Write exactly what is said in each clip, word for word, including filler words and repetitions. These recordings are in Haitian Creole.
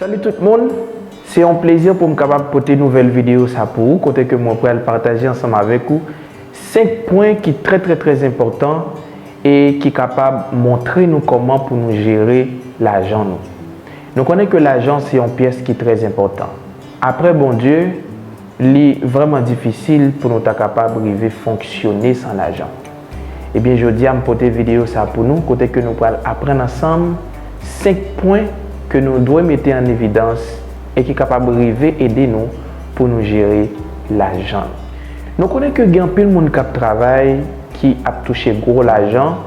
Salut tout moun, se yon plezi pou m kapab pote nouvèl videyo sa pou ou, kote ke mwen pral pataje ansanm avèk ou senk pwen ki trè trè trè enpòtan e ki kapab montre nou kòman pou nou jere lajan nou. Nou konnen ke lajan se yon pyès ki trè enpòtan. Apre Bondye, li vrèman difisil pou nou ta kapab rive fonksyone san lajan. Ebyen, jodi a m pote videyo sa pou nou, kote ke nou pral aprann ansanm senk pwen ke nou dwe mete an evidans e ki kapab rive ede nou pou nou jere lajan. Nou konnen ke gen anpil moun k ap travay ki ap touche gwo lajan,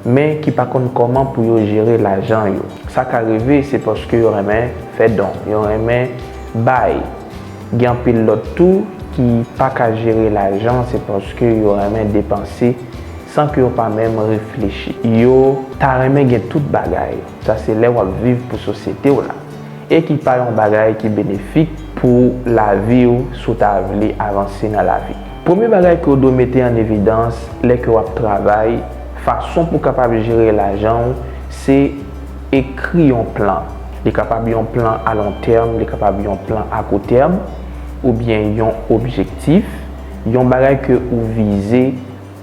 men ki pa konn kòman pou yo jere lajan yo. Sa ka rive se paske yo renmen fè don, yo renmen bay. Gen anpil lòt tou ki pa ka jere lajan se paske yo renmen depanse san ke yo pa menm reflechi. Yo ta renmen gen tout bagay. Sa se lè w ap viv pou sosyete w la. E ki pa yon bagay ki benefik pou lavi w si w ta vle avanse nan lavi. Premye bagay ke w dwe mete an evidans lè ke w ap travay, fason pou w kapab jere lajan w, se ekri yon plan. Li kapab yon plan a lon tèm, li kapab yon plan a kou tèm, oubyen yon objektif, yon bagay ke ou vize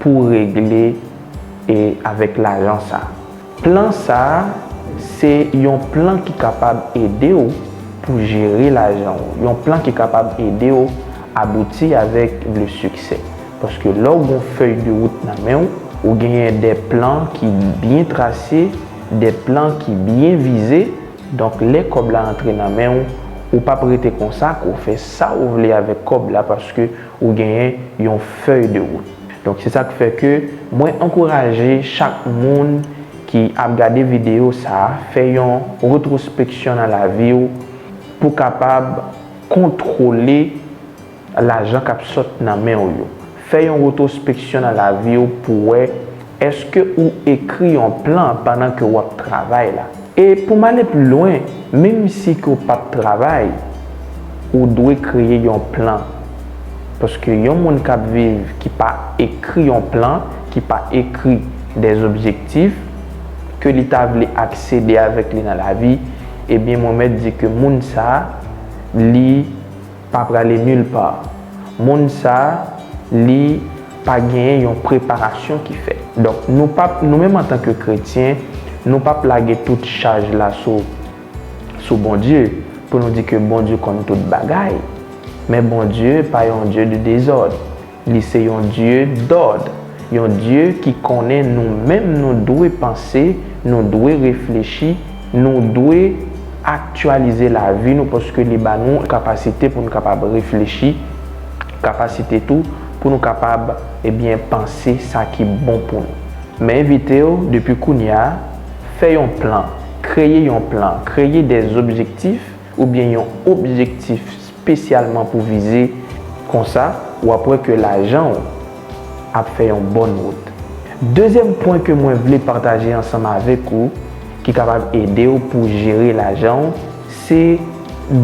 pou regle e avèk lajan sa. Plan sa a, se yon plan ki kapab ede w pou jere lajan w, yon plan ki kapab ede w abouti avèk le succès. Paske lè w gon fèy de wout nan men w, ou genyen de plan ki byen trase, de plan ki byen vize. Donk, lè kòb la antre nan men w, ou p ap rete konsa, ke w fè sa ou vle avèk kòb la, paske ou genyen yon fèy de wout. Donk, se sa k fè ke mwen ankouraje chak moun ki ap gade videyo sa a, fè yon retwospeksyon nan lavi w pou kapab kontwole lajan k ap sot nan men w yo. Fè yon retwospeksyon nan lavi w pou wè èske ou ekri yon plan pandan ke w ap travay la. E pou m ale pli lwen, menm si ke w p ap travay, ou dwe kreye yon plan. Paske yon moun k ap viv ki pa ekri yon plan, ki pa ekri de objektif ke li ta vle aksede avèk li nan lavi, ebyen mwen mèt di ke moun sa a, li pa prale nil pa. Moun sa a, li pa genyen yon preparasyon ki fèt. Donk, nou p ap, nou menm antanke kretyen, nou p ap lage tout chaj la sou, sou Bondye, pou nou di ke Bondye konn tout bagay. Men Bondye pa yon Dye de dezòd. Li se yon Dye dòd. Yon Dye ki konnen nou menm nou dwe panse, nou dwe reflechi, nou dwe aktyalize lavi nou, paske li ba nou kapasite pou nou kapab reflechi, kapasite tou pou nou kapab, ebyen, panse sa ki bon pou nou. M envite w, depi kounye a, fè yon plan, kreye yon plan, kreye de objektif oubyen yon objektif espesyalman pou vize. Konsa, w ap wè ke lajan w ap fè yon bòn wout. Dezyèm pwen ke mwen vle pataje ansanm avèk ou, ki kapab ede w pou jere lajan w, se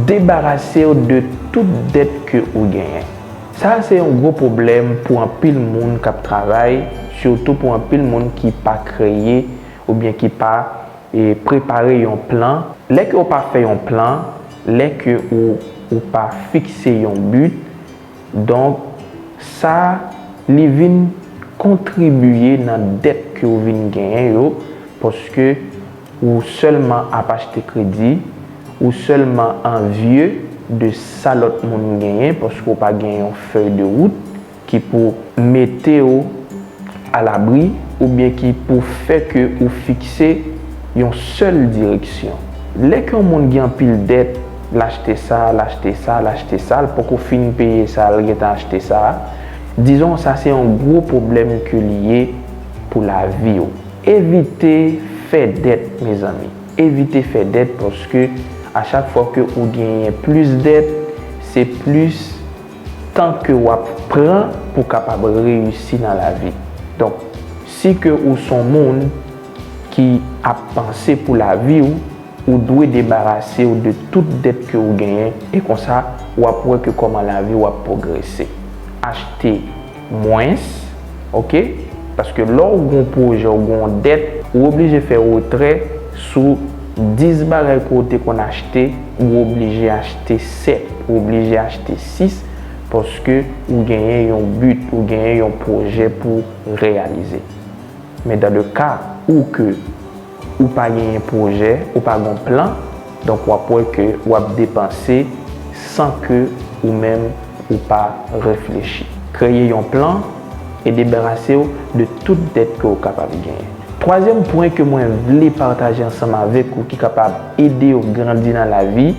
debarase w de tout dèt ke ou genyen. Sa a se yon gwo pwoblèm pou anpil moun k ap travay, sitou pou anpil moun ki pa kreye oubyen ki pa e prepare yon plan. Lè ke w pa fè yon plan, lè ke ou, ou pa fikse yon but, donk, sa, li vin kontribiye nan dèt ke w vin genyen yo, paske ou sèlman ap achte kredi, ou sèlman anvye de sa lòt moun genyen, paske w pa gen yon fèy de wout ki pou mete w alabri oubyen ki pou fè ke ou fikse yon sèl direksyon. Lè ke yon moun gen anpil dèt, l achte sa, l achte sa, l achte sa, l poko fin peye sa, l gentan achte sa, dizon sa se yon gwo pwoblèm ke li ye pou lavi w. Evite fè dèt, mezanmi. Evite fè dèt paske a chak fwa ke ou genyen plis dèt, se plis tan ke w ap pran pou kapab reyisi nan lavi. Donk, si ke ou s on moun ki ap panse pou lavi w, ou dwe debarase w de tout dèt ke ou genyen, e konsa, w ap wè ke kòman lavi w ap pwogrese. Achte mwens, oke? Paske lè w gon pwojè, w gon dèt, ou oblije fè retrè sou dis bagay ke w te konn achte ou oblije achte sèt, ou oblije achte sis, paske ou genyen yon but, ou genyen yon pwojè pou reyalize. Men dans le cas où que ou pa genyen pwojè, ou pa gon plan, donk w ap wè ke w ap depanse san ke ou menm ou pa reflechi. Kreye yon plan e debarase w de tout dèt ke w kapab genyen. Twazyèm pwen ke mwen vle pataje ansanm avèk ou ki kapab ede w grandi nan lavi,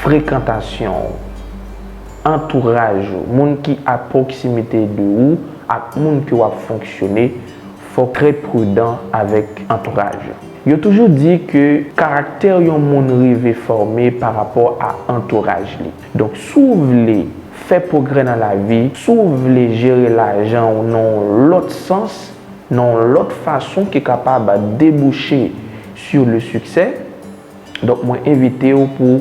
frekantasyon w, antouraj ou, moun ki a pwoksimite de ou ak moun ke w ap fonksyone, fòk trè pridan avèk antouraj ou. Yo toujou di ke karaktè yon moun rive fòme pa rapò a antouraj li. Donk, si w vle fè pwogrè nan lavi, si w vle jere lajan w nan yon lòt sans, nan yon lòt fason ki kapab debouche sur le succès, donk, mwen envite w pou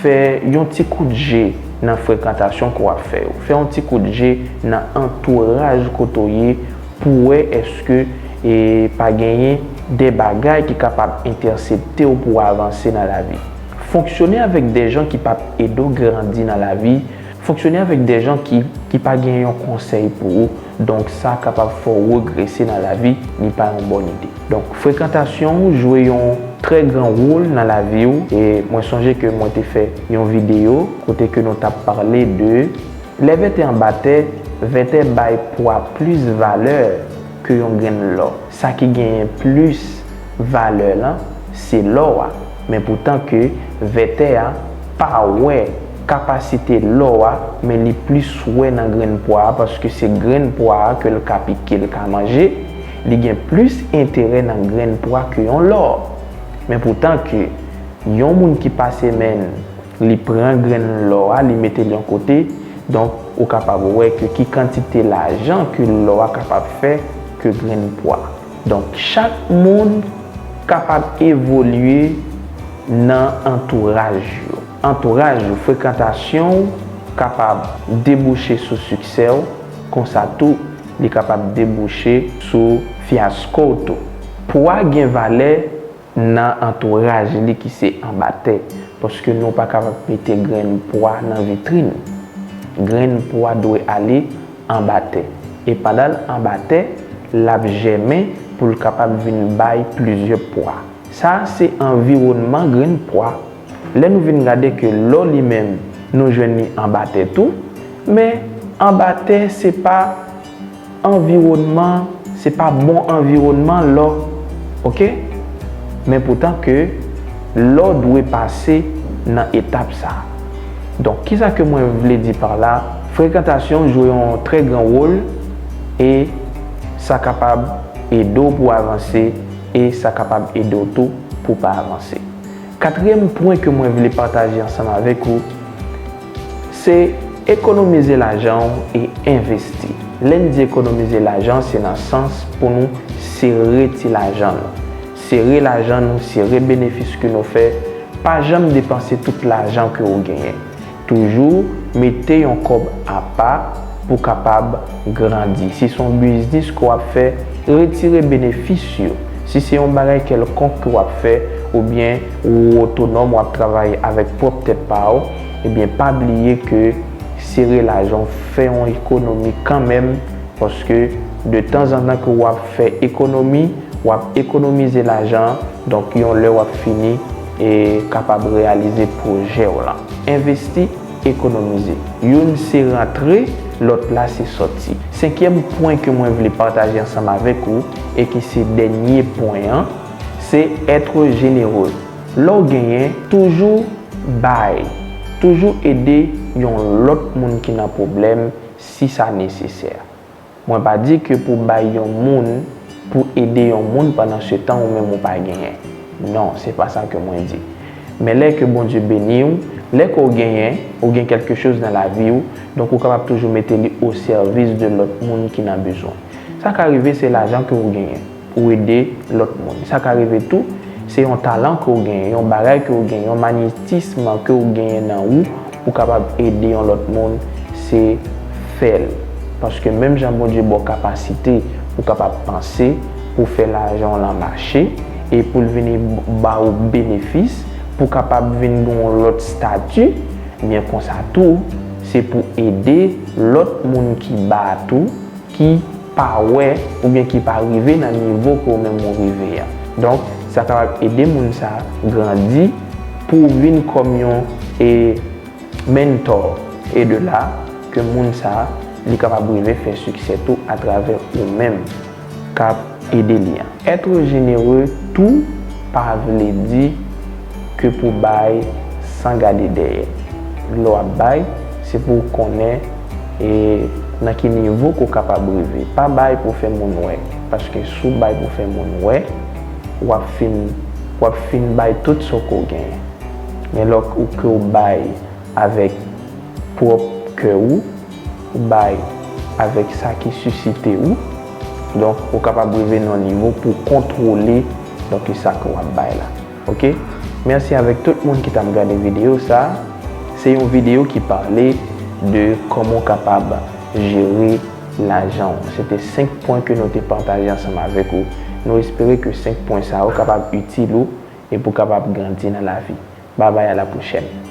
fè yon ti kout je nan frekantasyon ke w ap fè yo. Fè yon ti kout je nan antouraj kote w ye pou wè èske e pa genyen de bagay ki kapab entèsepte w pou w avanse nan lavi. Fonksyone avèk de jan ki p ap ede w grandi nan lavi. Fonksyone avèk de jan ki, ki pa gen yon konsèy pou ou. Donk, sa kapab fè w regrese nan lavi, li pa yon bòn ide. Donk, frekantasyon w jwe yon trè gran wòl nan lavi w. E mwen sonje ke mwen te fè yon videyo kote ke nou t ap pale de lè vètè anba tè, vètè bay pwa plis valè ke yon grenn lò. Sa ki genyen plis valè lan, se lò a. Men poutan ke vètè a pa wè kapasite lò a, men li plis wè nan grenn pwa a, paske se grenn pwa a ke l ka pike, l ka manje, li gen plis enterè nan grenn pwa ke yon lò. Men poutan ke yon moun ki pase men l, li pran grenn lò a, li mete l yon kote, donk, ou kapab wè ke ki kantite lajan ke lò a kapab fè ke grenn pwa. Donk, chak moun kapab evolye nan antouraj yo. Antouraj ou, frekantasyon ou kapab debouche sou siksè w, konsa tou, li kapab debouche sou fyasko w tou. Pwa gen valè nan antouraj li ki se anba tè, paske nou pa kapab mete grenn pwa nan vitrin. Grenn pwa dwe ale anba tè. E pandan l anba tè, l ap jèmen pou l kapab vin bay plizyè pwa. Sa a se anviwònman grenn pwa. Lè nou vin gade ke lò li menm, nou jwenn li anba tè tou, men anba tè se pa anviwònman, se pa bon anviwònman lò, oke? Men poutan ke lò dwe pase nan etap sa a. Donk, kisa ke mwen vle di pa la? Frekantasyon jwe yon trè gran wòl e sa kapab ede w pou w avanse e sa kapab ede w tou pou w pa avanse. Katriyèm pwen ke mwen vle pataje ansanm avèk ou, se ekonomize lajan w e envesti. Lè n di ekonomize lajan, se nan sans pou nou sere ti lajan nou. Sere lajan nou, sere benefis ke nou fè, pa janm depanse tout lajan ke ou genyen. Toujou mete yon kòb apa pou kapab grandi. Si se yon biznis ke w ap fè, retire benefis yo. Si se yon bagay kèlkonk ke w ap fè, oubyen ou otonòm, w ap travay avèk pwòp tèt pa w, ebyen, pa bliye ke sere lajan w, fè yon ekonomi kanmenm, paske detanzantan ke w ap fè ekonomi, w ap ekonomize lajan, donk yon lè w ap fini e kapab reyalize pwojè w lan. Envesti, ekonomize. Youn se rantre, lòt la se sòti. Senkyèm pwen ke mwen vle pataje ansanm avèk ou e ki se dènye pwen an, se être généreux. Lè w genyen, toujou bay. Toujou ede yon lòt moun ki nan pwoblèm si sa nesesè. Mwen pa di ke pou bay yon moun, pou ede yon moun pandan se tan ou menm ou pa genyen. Non, se pa sa ke mwen di. Men lè ke Bondye beni w, lè ke w genyen, ou gen kèlke choz nan lavi w, donk ou kapab toujou mete li o sèvis de lòt moun ki nan bezwen. Sa ka rive se lajan ke ou genyen, ou ede lòt moun. Sa ka rive tou, se yon talan ke w genyen, yon bagay ke w genyen, yon magnetism ke w genyen nan ou, ou kapab ede yon lòt moun, se fè l. Paske menm jan Bondye ba w kapasite pou w kapab panse, pou fè lajan w lan mache, e pou l vini ba ou benefis, pou kapab vin gen yon lòt stati, ebyen konsa tou, se pou ede lòt moun ki ba tou, ki pa wè oubyen ki pa rive nan nivo ke w menm ou rive a. Donk, sa kapab ede moun sa grandi pou w vin kòm yon e mentor. E de la, ke moun sa, li kapab rive fè siksè tou atravè ou menm k ap ede li an. Être généreux tou pa vle di ke pou bay san gade dèyè. Lè w ap bay, se pou w konnen e nan ki nivo ke w kapab rive. Pa bay pou fè moun wè, paske si w bay pou fè moun wè, w ap fin, w ap fin bay tout sa ke w genyen. Men lè w, ke w bay avèk pwòp kè ou, ou bay avèk sa ki sisite ou. Donk, ou kapab rive nan yon nivo pou kontwole, donk, sa ke w ap bay la. Oke? Mèsi avèk tout moun ki t ap gade videyo sa. Se yon videyo ki pale de kòman w kapab jere lajan w. Se te senk pwen ke nou te pataje ansanm avèk ou. Nou espere ke senk pwen sa yo kapab itil ou e pou w kapab grandi nan lavi. Babay, a la pwochèn.